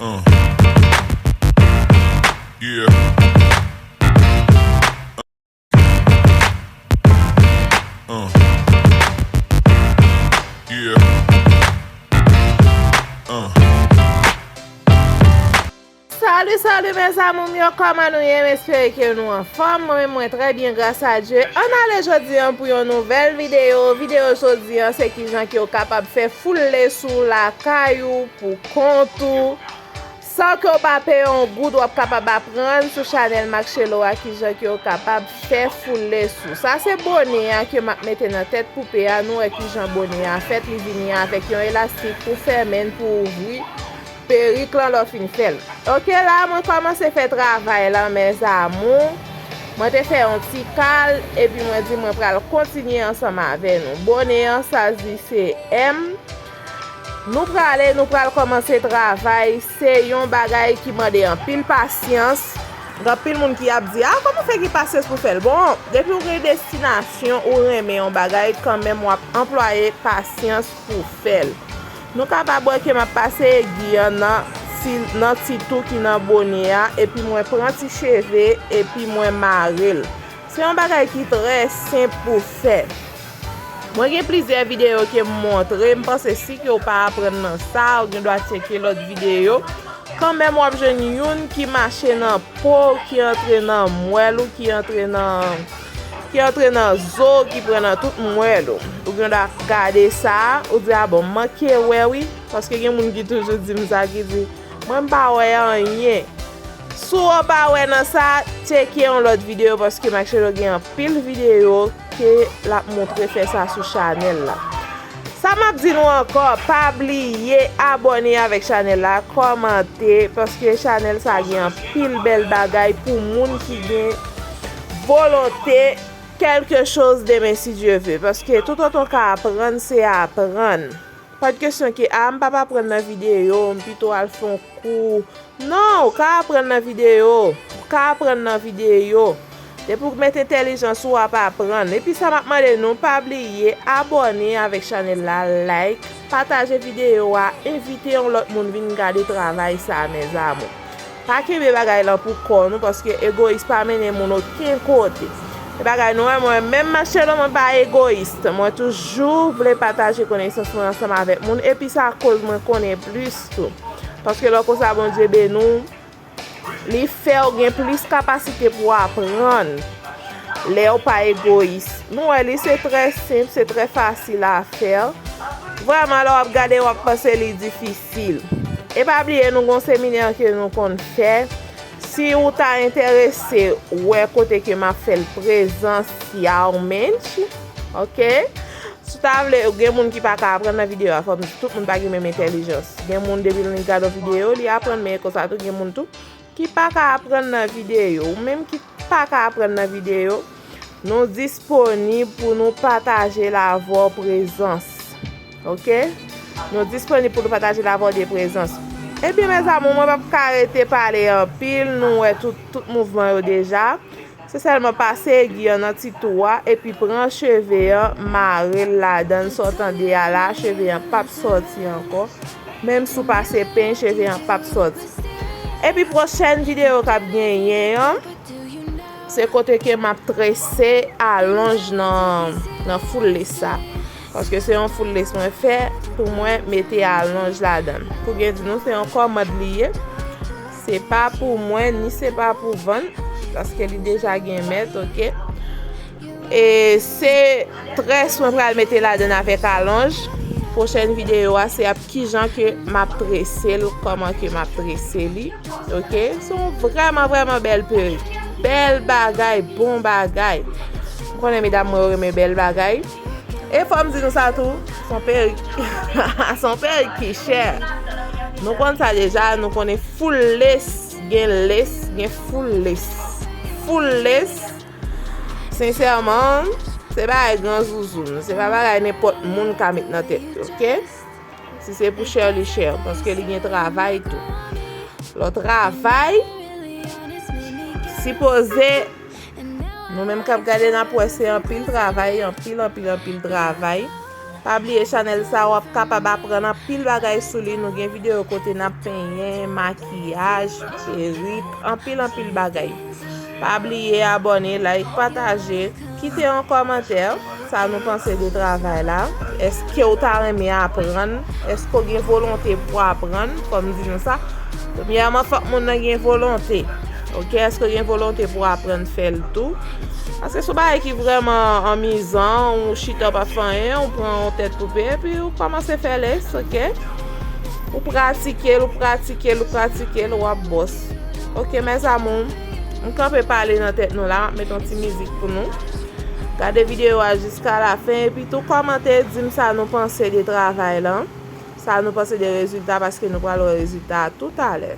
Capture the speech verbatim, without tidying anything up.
Uh. Yeah. Uh. Yeah. Uh. Salut, salut mes amours, yo, kòman nou ye? M espere ke nou anfòm. Mwen menm, mwen trè byen, gras a Dye. Ann ale jodi an pou yon nouvèl videyo. Videyo jodi an, se kijan ke w kapab fè full lace ou lakay ou, pou kont ou, san ke w pa peye yon goud. W ap kapab aprann sou chanèl Maxello a kijan ke w kapab fè full lace ou. Sa se bonè a ke m ap mete nan tèt poupe a. Nou wè kijan bonè a fèt. Li vini avèk yon elastik pou fèmen l, pou ouvri perik lan lè w fin fè l. Oke, la mwen kòmanse fè travay lan, mes amours. Mwen te fè yon ti kal, epi mwen di mwen pral kontinye ansanm avè nou. Bonè an, sa di se M. Nou prale, nou pral kòmanse travay. Se yon bagay ki mande anpil pasyans. Gen anpil moun ki ap di, "A, kòman w fè gen pasyans pou w fè l?" Bon, depi w gen destinasyon, ou renmen yon bagay, kanmenm w ap anplwaye pasyans pou w fè l. Nou kapab wè ke m ap pase egi an nan ti, nan ti tou ki nan bonè a, epi mwen pran ti cheve, epi mwen mare l. Se yon bagay ki trè senp pou fè. Mwen gen plizyè videyo ke m montre, m panse si ke w pa aprann nan sa, ou gen dwa tcheke lòt videyo. Kanmenm w ap jwenn youn ki mache nan po w, ki antre nan mwèl ou, ki antre nan, ki antre nan zo w, ki pran nan tout mwèl ou. Ou gen dwa gade sa, ou di, "A bon, m manke wè wi." Paske gen moun ki toujou di m sa, ki di, "Mwen m pa wè anyen." Si w pa wè nan sa, tcheke yon lòt videyo, paske Maxello gen anpil videyo ke l ap montre fè sa sou chanèl la. Sa m ap di nou ankò, pa bliye abòne avèk chanèl la, kòmante, paske chanèl sa gen anpil bèl bagay pou moun ki gen volonte, quelque chose demain si Dieu veut. Paske toutotan w ka aprann, se aprann. Pa t kesyon ke, "A, m p ap aprann nan videyo, m pito al fè yon kou." Non, ou ka aprann nan videyo. Ou ka aprann nan videyo. Depi w mete entèlijans ou, w ap aprann. Epi sa m ap mande nou, pa bliye abòne avèk chanèl la, like, pataje videyo a, envite yon lòt moun vin gade travay sa, mes amours. Pa kenbe bagay lan pou kò nou, paske egoyis pa mennen moun okenn kote. E bagay nou wè, mwen menm, Maxello, mwen pa egoyis. Mwen toujou vle pataje konesans mwen ansanm avèk moun, epi sa koz mwen konnen plis tou. Paske lè konsa, Bondye beni w, li fè w gen plis kapasite pou w aprann. Lè w pa egoyis. Nou wè, li se trè senp, se trè fasil a fè. Vrèman, lè w ap gade, w ap panse li difisil. E pa bliye, nou gon seminè ke nou konn fè. Si ou ta enterese wè kote ke m ap fè l, prezansyalmente, oke? Si w ta vle, gen moun ki pa ka aprann nan videyo a, fò m di, tout moun pa gen menm entèlijans. Gen moun, depi l gade yon videyo, li aprann, men konsa tou, gen moun tou ki pa ka aprann nan videyo. Ou menm ki pa ka aprann nan videyo, nou disponib pou nou pataje l avè w, prezans. Oke? Nou disponib pou nou pataje l avè w de prezans. Ebyen, mes amours, mwen p ap ka rete pale anpil. Nou wè tout, tout mouvman yo deja. Se sèlman pase egi an nan ti tou a, epi pran cheve an, mare l ladan l. Sa w tande a la, cheve an p ap sòti ankò. Menm si w pase peny, cheve an p ap sòti. Epi pwochèn videyo k ap genyen an, se kote ke m ap trese alonj nan, nan full lace sa. Paske se yon full lace mwen fè pou mwen mete alonj ladan l. Pou byen di nou, se yon kòmand li ye. Se pa pou mwen, ni se pa pou vann, paske li deja gen mèt, oke? E se très mwen pral mete ladan l avèk alonj. Pwochèn videyo a, se ap kijan ke m ap trese l, kòman ke m ap trese li, oke? Se yon vrèman, vrèman bèl perik. Bèl bagay, bon bagay. M konnen medam mwen yo renmen bèl bagay. E fò m di nou sa tou, se yon perik. Se yon perik ki chè. Nou konn sa deja, nou konnen full lace, gen lace, gen full lace. Full lace, sensèman, se bagay gran zouzoun. Se pa bagay nenpòt moun ka met nan tèt li, oke? Si se pou chè, li chè, paske li gen travay tou. Lè w travay, sipoze Nou menm k ap gade n ap wè se anpil travay, anpil, anpil, anpil travay. Pa bliye chanèl sa w ap kapab aprann anpil bagay sou li. Nou gen videyo kote n ap penyen, makiyaj, perik, anpil anpil bagay. Pa bliye abòne, like, pataje, kite yon kòmantè. Sa nou panse de travay la? Èske w ta renmen aprann? Èske w gen volonte pou aprann? Kòm di nou sa, premyèman, fòk moun nan gen volonte. Oke, èske w gen volonte pou aprann fè l tou? Paske se yon bagay ki vrèman anmizan, ou chita w pa fè anyen, ou pran yon tèt koupe, epi ou kòmanse fè lès, oke? Ou pratike l, ou pratike l, ou pratike l, w ap bòs. Oke, mes amours, m kanpe pale nan tèt nou la, m ap met yon ti mizik pou nou. Gade videyo a jiska la fen, epi tou kòmante, di m sa nou panse de travay lan, sa nou panse de rezilta, paske nou pral wè rezilta a toutalè.